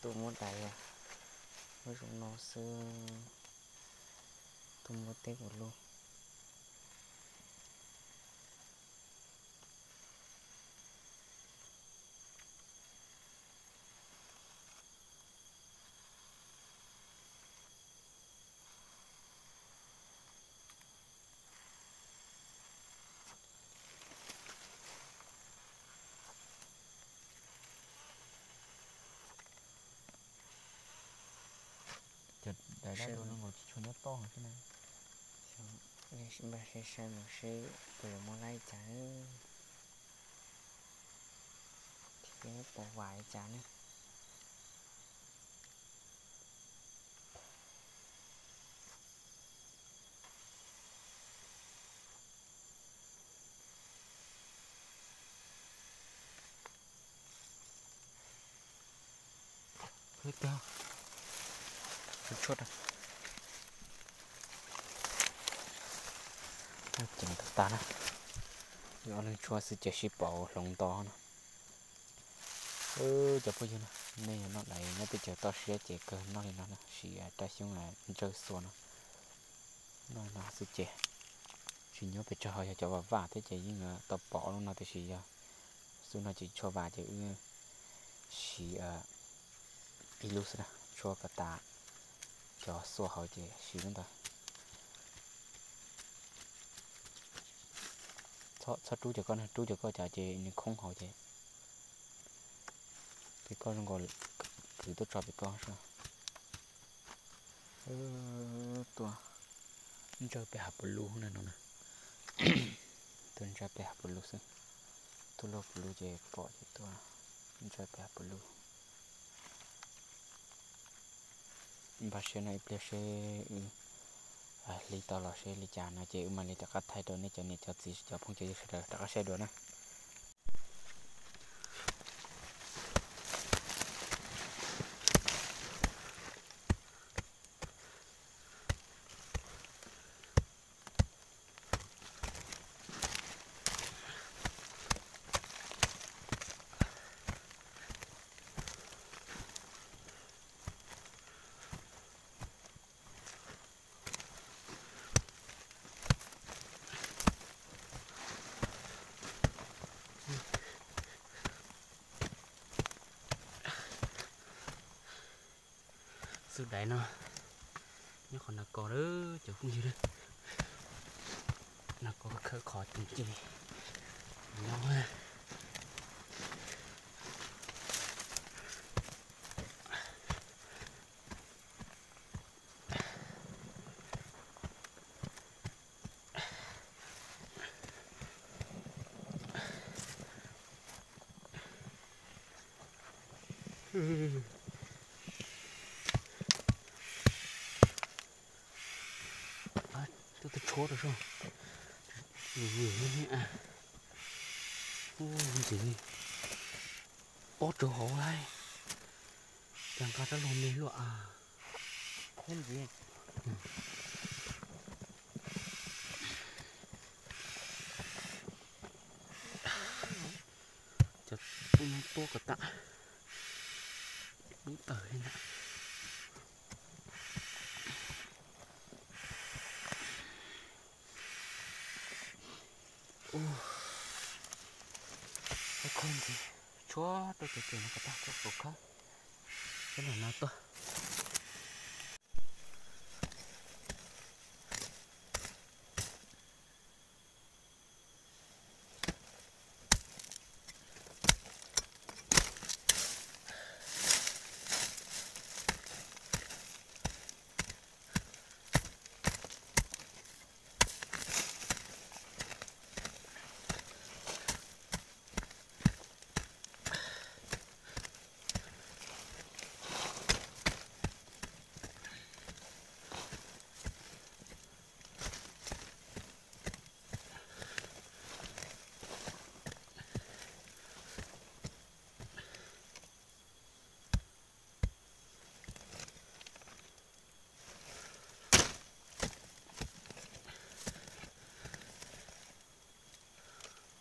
tuaj muab dais, muab zoo no xwb, tuaj muab teb kuv lub. Cov dais dab rau no nkaus tsis tshua nyob toj xwb na. Npaj saib saib mus seb puas yuav muaj laib cas, thiab puas vam li cas ne. Ces tas tas na, yog leej tshuab xwb ces sib pauv hloov nto no. Cov phooj ywg, nej yog noj dais nyob teb chaws toj siab ces kawg noj li no na, siv rab xyoob ntsawj xuas no, noj li no xwb ces tsis nyob pes tsawg, ho yog cov vam vam thiab ces yeej tau pom lub no, tiam sis yog xub no ces tsis tshua vam ces wb siv ib lub xwb na, tshuab kom tas cov xuas hauv ces siv lub ntawd. Txhob rub cov koj na, rub cov koj cas ces nws khoob hauv ces pem koj zoo nkaus, kwv tuaj tso pem koj. Tuaj ntsawj pem hav pus lug na no na. Tuaj ntsawj pem hav pus lug xwb. Tuaj luaj pus lug ces pom ces tuaj ntsawj pem hav pus lug. Npaj siab no ib pliag seb wb hliv tau los seb li cas no ces wb mam li rov qab thaij rau nej cov niam cov txiv cov phooj cov ywg sawv daws rov qab saib dua na. Xwb dais no nyob qhov nas kos lawm cov phooj ywg na. Nas kos khawb qhov ces nyob. Tuaj tshuab rau soj. Ntxiv, pob tsawv hauv lawm. Cas nqa rab lug me luaj a. Cov tuaj no tuab kom tas lub tawm li ntawd. Ua, khawb ntxiv, tshuab rau cov ces no kom tag, tshuab kaum khawb, tshuab nram no tuaj.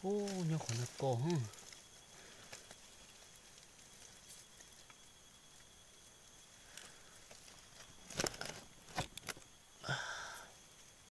Ub, nyob qhov no kos.